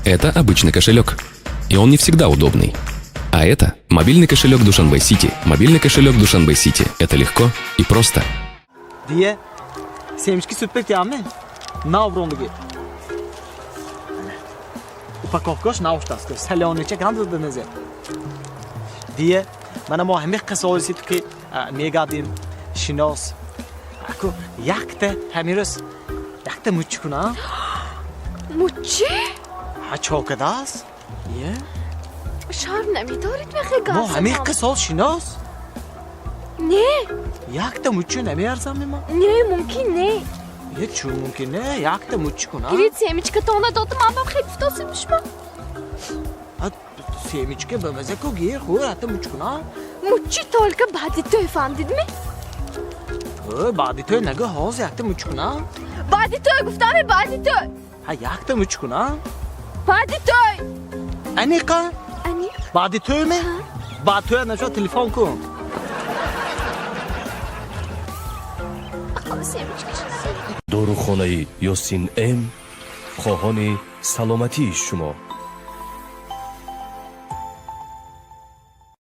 Это обычный кошелек. И он не всегда удобный. А это мобильный кошелек Душанбе Сити. Мобильный кошелек Душанбе Сити. Это легко и просто. Дие, семечки супер тиами нав рондиги. Упаковкаш нав шудааст, салонича ганда незе. Дие, мана мо ҳамин қисоиси ту ки мегардим шинос. Аку якта ҳамин рӯз якта муччи кунам. Муччи? Ҳа, чокадааст, ие. Шарм намедоред, мехе гап? Мо ҳамин қисол шинос. Не. Якта муччи намеарзам ма? Не, мумкин не. Е, чӯ мумкин не? Якта муччи кунам. Гиред, семечкатона додам, ман бам хел гуфтосим шумо. Семечка ба маза ку, гир, хӯр, ҳатта муччи кунам. Муччи только баъди тӯй, фаҳмдидми? Баъди тӯй нагӯ, ҳозир якта муччи кунам. Баъди тӯй гуфтаме, баъди тӯй. Ҳа, якта муччи кунам. Баъди тӯй. Аниқа? Аниқ. Баъди тӯйме? Баъд тӯя нашуд, телефон кун. Ақалли семечка. Дорухонаи Ёсин М хоҳони саломатии шумо.